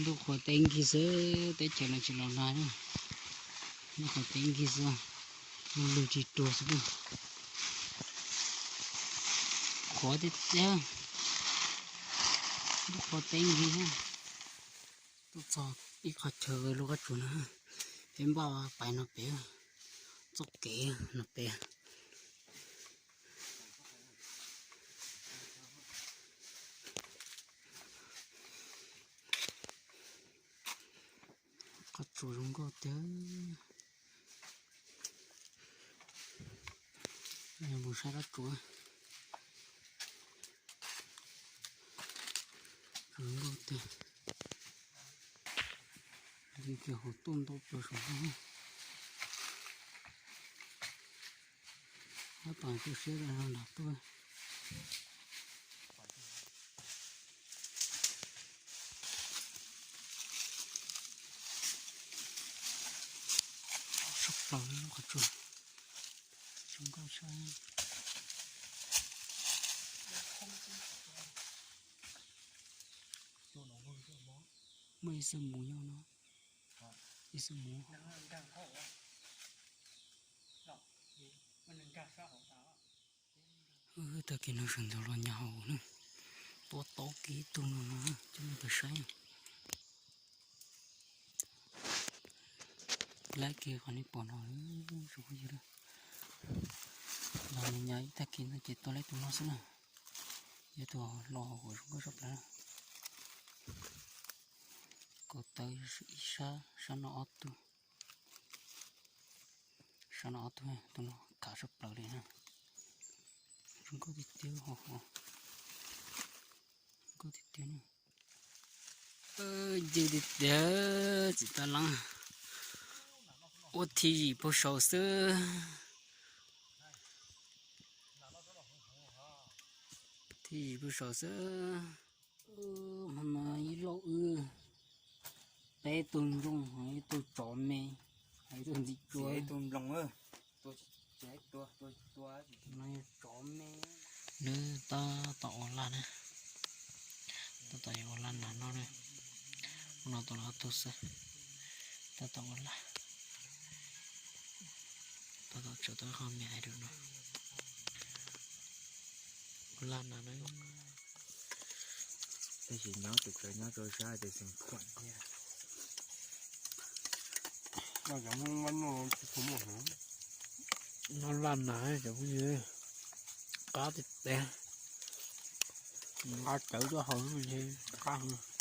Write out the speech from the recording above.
Ntuj qhuav teb nkig xwb, teb chaws no tsis los nag na. Ntuj qhuav teb nkig xwb, lug tsis ruag xwb. Qhuav tiag tiag, ntuj qhuav teb nkig. Tuaj txog ib qhov chaw lub qab tsuas no, peb npaj pais no pem, txoj kev no pem. Qab tsuas zoo nkauj tiag. Mus saib qab tsuas zoo nkauj tiag. Li kiag hauv tuaj ntau plaws saum no. Tab tom tu siab rau nram tuaj. Tshaj plaws li lub qhov tsua, zoo nkauj tshaj. Muaj ib xab mus nyob no, ib xab mus. Tag kis no sawv ntxov los nyas hauv na, tua tau kiag ib tug no no coj mus pem saib. Laib kiag qhov nej pom no, tsoom phooj ywg, los nyas ib tag kis no ces tua laib tus no xwb na. Yog tus hluas hauv kuv zoo nkauj tshaj plaws. Kaum tawv ib sab, sab no ob tug, sab no ob tug, tus no khav tshaj plaws li na. Zoo nkauj tiag tiag, zoo nkauj tiag tiag na. Ncw tiag tiag, txiv tab lab ua thij zim puag saud xwb. Thij zim puag saud xwb. Hmo no ib lauj wb, peb tug ntsoog, ib tug tsov me, ib tug ntxim tsua, ib tug nploos. No yog tsov me. Nws tab tom ua laj na, tab tom yuav ua laj nas noj na. Ua no tau los ob tug xwb, tab tom ua laj, tab tom tso tau qhov me hais rau no. Ua laj nas na. Tab sis nyob tus tsev nyob rau sab ces xeem khuam thiab. Noj laj nas cov phooj ywg, qab tiag tiag, nqa cawv tuaj haus xwb ces qab heev.